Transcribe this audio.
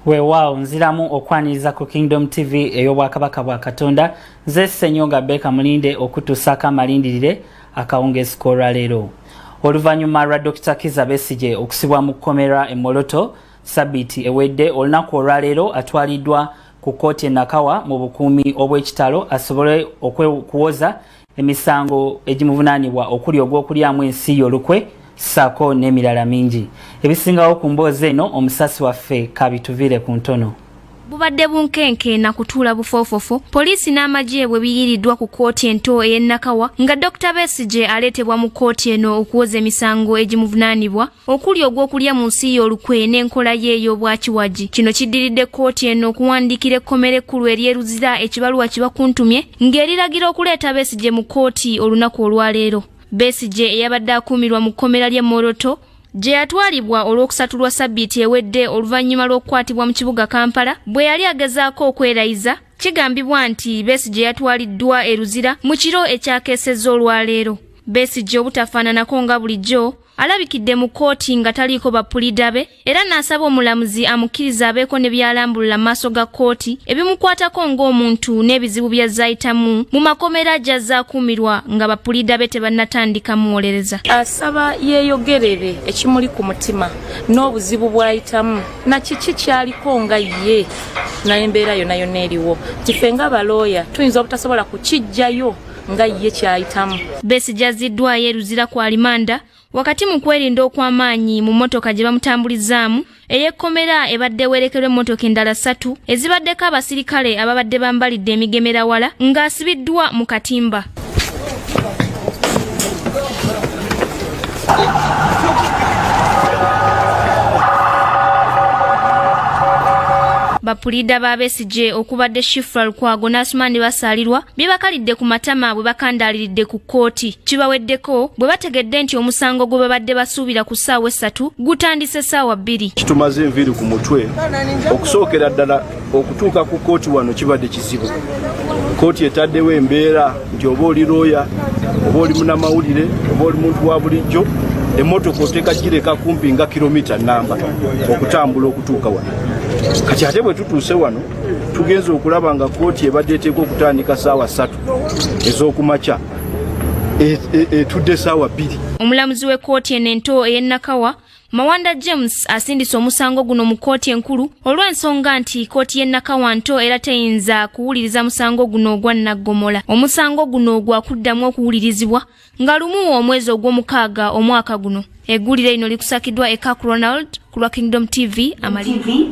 Weewaawo, nziramu okwaniriza ku Kingdom TV ey'Obwakabaka bwa Katonda. Nze Ssenyonga Beka Mulinde okutuusaako amalindirire akawungeezi k'olwaleero. Oluvannyuma lwa Dr. Kizza Besigye okusibwa mu kkomera e Moroto sabbiiti ewedde, olunaku olwaleero atwaliddwa ku kkooti e Nakawa mu bukuumi obw'ekitalo asobole okuwoza emisango egimuvunaanibwa okuli ogw'okulyamu ensi y'olukwe ssaako n'emirala mingi. Ebisingawo ku mboozi eno omusasi waffe kabituviire ku ntono. Bubadde bunkenke na kutuula bufoofofo, poliisi n'amagye bwe biyiiriddwa ku kkooti ento ey'e Nakawa nga Dokita Besigye aleetebwa mu kkooti eno okuwoza emisango egimuvunaanibwa okuli ogw'okulya mu nsi ye olukwe n'enkola ye ey'obwakiwagi. Kino kiddiridde kkooti eno okuwandiikira ekkomera ekkulu ery'e Luzira ekibaluwa kibakuntumye ng'eriragira okuleeta Besigye mu kkooti olunaku olwaleero. Besigye eyabadde akuumirwa mu kkomera ly'e Moroto gye yatwalibwa olwokusatu lwa sabbiiti ewedde oluvannyuma lw'okukwatibwa mu kibuga Kampala bwe yali agezaako okwerayiza. Kigambibwa nti Besigye yatwaliddwa e Luzira mu kiro ekyakeesezza olwaleero. Besigye obutafaananako nga bulijjo alabikidde mu kkooti nga taliiko bapuliida be era n'asaba omulamuzi amukkirize abeeko ne by'alambulula mu maaso ga kkooti ebimukwatako ng'omuntu n'ebizibu by'azze ayitamu mu makomera gy'azze akuumirwa nga bapuliida be tebannatandika muwolereza. Asaba yeeyogerere ekimuli ku mutima n'obuzibu bw'ayitamu na kiki ky'aliko nga ye n'embeera yonna yonna eriwo nti ffe nga balooya tuyinza obutasobola kukiggyayo nga ye ky'ayitamu. Besigye azziddwayo e Luzira ku alimanda wakati mu kwerinda okw'amaanyi mu mmotoka gye bamutambulizaamu ey'ekkomera ebadde ewerekerwa emmotoka endala ssatu ezibaddeko abasirikale ababadde bambalidde emigemerawala ng'asibiddwa mu katimba. Bapuliida ba Besigye okubadde Shifra Lukwago n'Asumani Basaalirwa byebakalidde ku matama bwe bakandaaliridde ku kkooti. Kibaweddeko bwe bategedde nti omusango gwe babadde basuubira ku ssaawa essatu gutandise ssaawa bbiri. Kitumaze enviiri ku mutwe okusookera ddala okutuuka ku kkooti wano kibadde kizibu. Kkooti etaddewo embeera nti oba oli looya oba oli munamawulire oba oli muntu wa bulijjo emmotoka oteeka gireka kumpi nga kilomita namba okutambula okutuuka wano. Kati ate bwe tutuuse wano tugenze okulaba nga kkooti ebadde eteekwa okutandika ssaawa ssatu ez'okumakya etudde ssaawa bbiri. Omulamuzi w'ekkooti eno ento ey'e Nakawa Mawanda James asindise omusango guno mu kkooti enkulu olw'ensonga nti kkooti y'e Nakawa nto era teyinza kuwuliriza musango guno ogwa nnaggomola. Omusango guno gwakuddamu okuwulirizibwa nga lumu omwezi ogw'omukaaga omwaka guno. Eggulire lino likusakiddwa Ekak Ronald ku lwa Kingdom TV Amaliri.